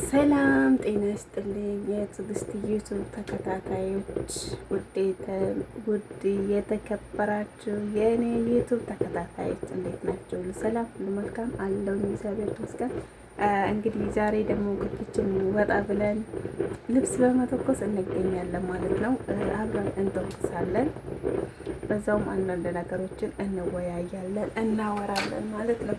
ሰላም ጤና ይስጥልኝ የትዕግስት ዩቱብ ተከታታዮች፣ ውድ የተከበራችሁ የእኔ ዩቱብ ተከታታዮች እንዴት ናቸው? ሰላም ሁሉ መልካም አለውኝ፣ እግዚአብሔር ይመስገን። እንግዲህ ዛሬ ደግሞ ከ kitchen ወጣ ብለን ልብስ በመተኮስ እንገኛለን ማለት ነው። አብረን እንተኩሳለን፣ በዛውም አንዳንድ ነገሮችን እንወያያለን፣ እናወራለን ማለት ነው።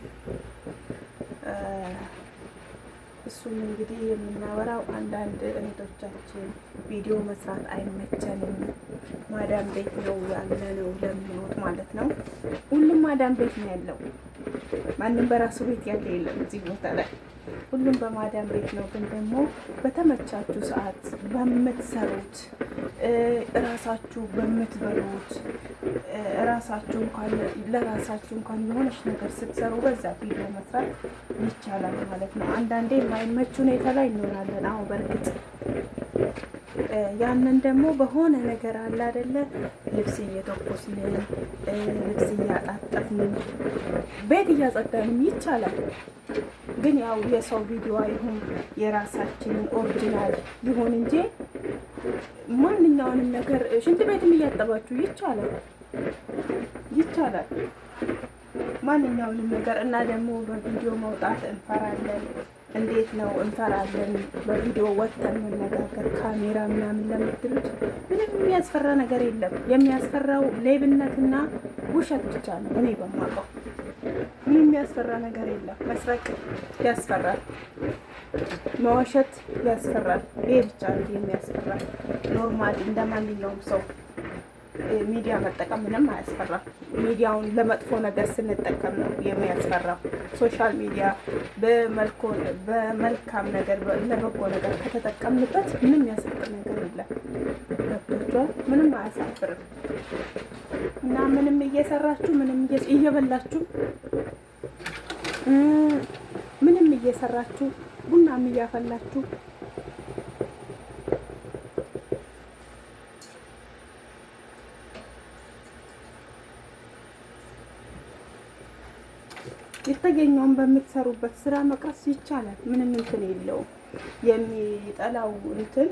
እሱም እንግዲህ የምናወራው አንዳንድ እህቶቻችን ቪዲዮ መስራት አይመቸንም፣ ማዳም ቤት ነው ያለነው ለሚሉት ማለት ነው። ሁሉም ማዳም ቤት ነው ያለው። ማንም በራሱ ቤት ያለ የለም እዚህ ቦታ ላይ ሁሉም በማዳም ቤት ነው። ግን ደግሞ በተመቻችሁ ሰዓት በምትሰሩት እራሳችሁ በምትበሉት እራሳችሁ እንኳን ለራሳችሁ እንኳን የሆነች ነገር ስትሰሩ በዛ ቪዲዮ መስራት ይቻላል ማለት ነው። አንዳንዴ የማይመች ሁኔታ ላይ እንሆናለን። አዎ በእርግጥ ያንን ደግሞ በሆነ ነገር አለ አይደለ፣ ልብስ እየተኮስን ልብስ እያጣጠፍን ቤት እያጸዳንም ይቻላል። ግን ያው የሰው ቪዲዮ አይሁን የራሳችንን original ይሁን እንጂ ማንኛውንም ነገር ሽንት ቤትም እያጠባችሁ ይቻላል ይቻላል ማንኛውንም ነገር እና ደግሞ በቪዲዮ መውጣት እንፈራለን። እንዴት ነው እንፈራለን? በቪዲዮ ወጥተን መነጋገር ካሜራ ምናምን ለምትሉት ምንም የሚያስፈራ ነገር የለም። የሚያስፈራው ሌብነትና ውሸት ብቻ ነው። እኔ በማውቀው ምንም የሚያስፈራ ነገር የለም። መስረቅ ያስፈራል፣ መዋሸት ያስፈራል። ይሄ ብቻ ነው የሚያስፈራ። Normal እንደ ማንኛውም ሰው ሚዲያ መጠቀም ምንም አያስፈራም። ሚዲያውን ለመጥፎ ነገር ስንጠቀም ነው የሚያስፈራው። Social media በመልካም ነገር ለበጎ ነገር ከተጠቀምንበት ምንም የሚያሳፍር ነገር የለም። ገብቷችኋል? ምንም አያሳፍርም። እና ምንም እየሰራችሁ ምንም እየበላችሁ ምንም እየሰራችሁ ቡናም እያፈላችሁ የተገኘውን በምትሰሩበት ስራ መቅረጽ ይቻላል። ምንም እንትን የለውም። የሚጠላው እንትን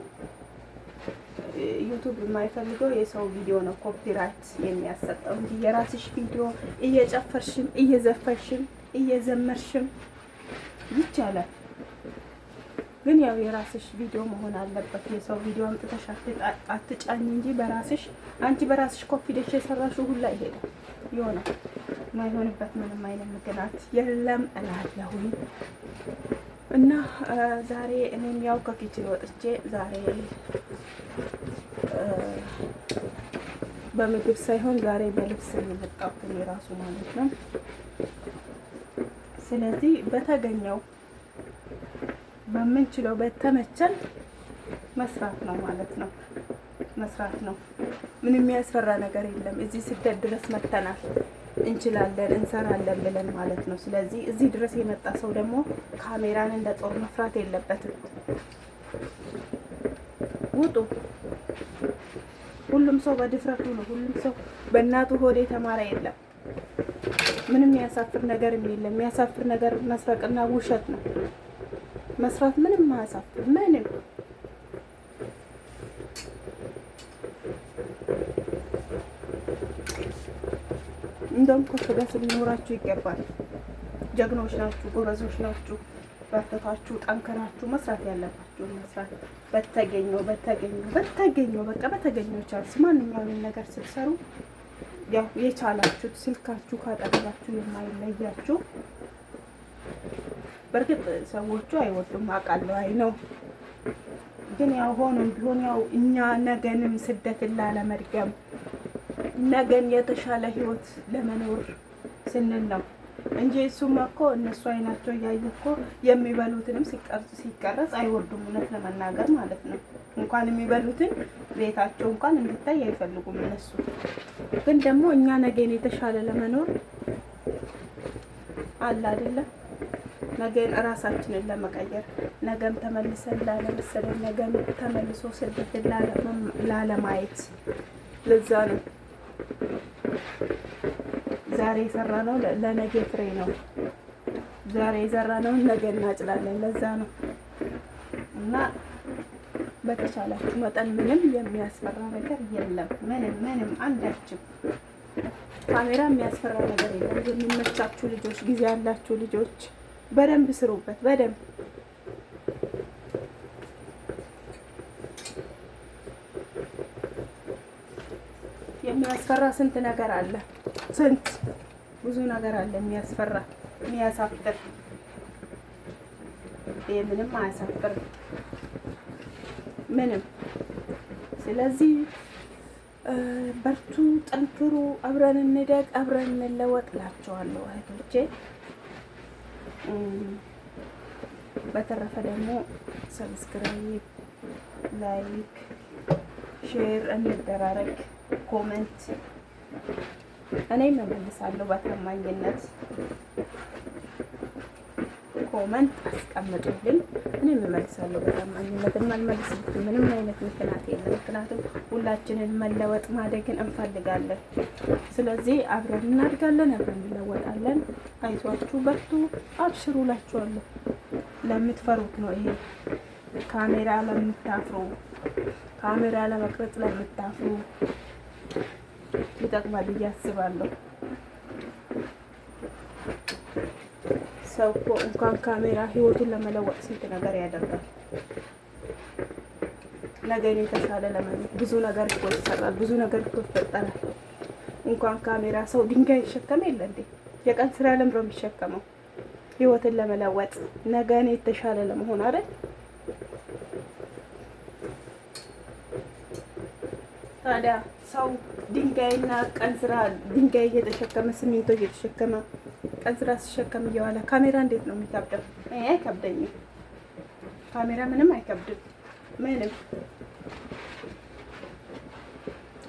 ዩቱብ የማይፈልገው የሰው ቪዲዮ ነው copyright የሚያሰጠው እንጂ የራስሽ ቪዲዮ እየጨፈርሽም እየዘፈንሽም እየዘመርሽም ይቻላል። ግን ያው የራስሽ ቪዲዮ መሆን አለበት። የሰው ቪዲዮ አምጥተሽ አትጫኝ እንጂ በራስሽ አንቺ በራስሽ confidence የሰራሽው ሁላ ይሄዳል ይሆናል። የማይሆንበት ምንም አይነት ምክንያት የለም እላለሁኝ። እና ዛሬ እኔም ያው ከ kitchen ወጥቼ ዛሬ በምግብ ሳይሆን ዛሬ በልብስ ነው የመጣሁት እኔ ራሱ ማለት ነው። ስለዚህ በተገኘው በምንችለው በተመቸን መስራት ነው ማለት ነው። መስራት ነው። ምንም የሚያስፈራ ነገር የለም። እዚህ ስደት ድረስ መጥተናል። እንችላለን፣ እንሰራለን ብለን ማለት ነው። ስለዚህ እዚህ ድረስ የመጣ ሰው ደግሞ ካሜራን እንደ ጦር መፍራት የለበትም። ውጡ። ሁሉም ሰው በድፍረቱ ነው። ሁሉም ሰው በእናቱ ሆድ የተማረ የለም። ምንም የሚያሳፍር ነገር የለም። የሚያሳፍር ነገር መስረቅና ውሸት ነው። መስራት ምንም አያሳፍር ምንም እንደውም confidence ሊኖራችሁ ይገባል። ጀግኖች ናችሁ፣ ጎበዞች ናችሁ። በርትታችሁ ጠንክራችሁ መስራት ያለባችሁ መስራት በተገኘው በተገኘው በተገኘው በቃ በተገኘው chance ማንኛውንም ነገር ስትሰሩ ያው የቻላችሁት ስልካችሁ ካጠገባችሁ የማይለያችሁ። በእርግጥ ሰዎቹ አይወዱም አውቃለሁ፣ አይ ነው ግን ያው ሆኖም ቢሆን ያው እኛ ነገንም ስደትን ላለመድገም ነገን የተሻለ ህይወት ለመኖር ስንል ነው እንጂ እሱማ እኮ እነሱ አይናቸው እያየ እኮ የሚበሉትንም ሲቀረጽ አይወዱም። እውነት ለመናገር ማለት ነው። እንኳን የሚበሉትን ቤታቸው እንኳን እንዲታይ አይፈልጉም እነሱ። ግን ደግሞ እኛ ነገን የተሻለ ለመኖር አለ አይደለም ነገን እራሳችንን ለመቀየር ነገም ተመልሰን ላለመሰደድ፣ ነገም ተመልሶ ስደትን ላለማየት ለዛ ነው ዛሬ የሰራነው ለነገ ፍሬ ነው። ዛሬ የዘራነውን ነገ እናጭላለን። ለዛ ነው እና በተቻላችሁ መጠን ምንም የሚያስፈራ ነገር የለም። ምንም ምንም አንዳችም ካሜራ የሚያስፈራ ነገር የለም። የሚመቻችሁ ልጆች፣ ጊዜ ያላችሁ ልጆች በደንብ ስሩበት። በደንብ የሚያስፈራ ስንት ነገር አለ። ስንት ብዙ ነገር አለ የሚያስፈራ የሚያሳፍር። ይሄ ምንም አያሳፍርም ምንም። ስለዚህ በርቱ፣ ጠንክሩ፣ አብረን እንደግ፣ አብረን እንለወጥ እላችኋለሁ እህቶቼ። በተረፈ ደግሞ subscribe፣ like፣ share እንደራረግ፣ comment እኔም እመልሳለሁ በታማኝነት። comment አስቀምጡልኝ፣ እኔም እመልሳለሁ በታማኝነት። የማልመልስበት ምንም አይነት ምክንያት የለም። ምክንያቱም ሁላችንን መለወጥ ማደግን እንፈልጋለን። ስለዚህ አብረን እናድጋለን፣ አብረን እንለወጣለን። አይዟችሁ፣ በርቱ፣ አብሽሩ እላችኋለሁ። ለምትፈሩት ነው ይሄ ካሜራ ለምታፍሩ፣ ካሜራ ለመቅረጽ ለምታፍሩ ይጠቅማል ብዬ አስባለሁ። ሰው እኮ እንኳን ካሜራ ህይወቱን ለመለወጥ ስንት ነገር ያደርጋል። ነገን የተሻለ ለመኖር ብዙ ነገር እኮ ይሰራል፣ ብዙ ነገር እኮ ይፈጠራል። እንኳን ካሜራ ሰው ድንጋይ ይሸከም የለ እንዴ? የቀን ስራ ለምሮ የሚሸከመው ህይወትን ለመለወጥ ነገን የተሻለ ለመሆን አይደል? ታዲያ ሰው ድንጋይና ቀን ስራ ድንጋይ እየተሸከመ ሲሚንቶ እየተሸከመ ቀን ስራ ሲሸከም እየዋለ ካሜራ እንዴት ነው የሚከብደው? እኔ አይከብደኝም። ካሜራ ምንም አይከብድም። ምንም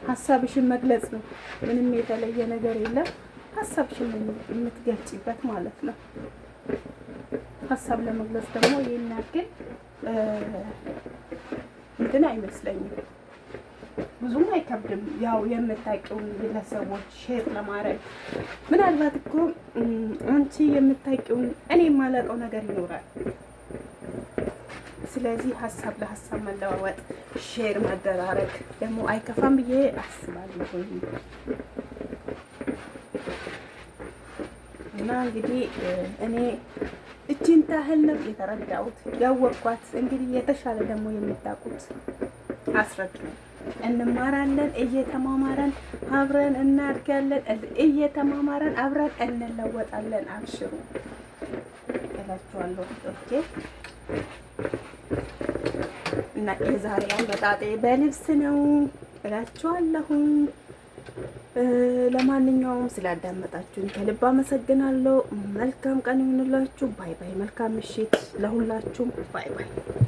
ሀሳብሽን መግለጽ ነው። ምንም የተለየ ነገር የለም። ሀሳብሽን የምትገልጪበት ማለት ነው። ሀሳብ ለመግለጽ ደግሞ ይሄን ያክል እንትን አይመስለኝም። ብዙም አይከብድም። ያው የምታውቂውን ለሰዎች share ለማድረግ ምናልባት እኮ አንቺ የምታውቂውን እኔ የማላውቀው ነገር ይኖራል። ስለዚህ ሀሳብ ለሀሳብ መለዋወጥ፣ share መደራረግ ደግሞ አይከፋም ብዬ አስባለሁ። እና እንግዲህ እኔ እቺን ታህል ነው የተረዳሁት ያወቅኳት። እንግዲህ የተሻለ ደግሞ የምታውቁት አስረዱ። እንማራለን፣ እየተማማረን አብረን እናድጋለን፣ እየተማማረን አብረን እንለወጣለን። አብሽሩ እላችኋለሁ okay። እና የዛሬ አመጣጤ በልብስ ነው እላችኋለሁ። ለማንኛውም ስላዳመጣችሁኝ ከልብ አመሰግናለሁ። መልካም ቀን ይሁንላችሁ። bye bye። መልካም ምሽት ለሁላችሁም። bye bye።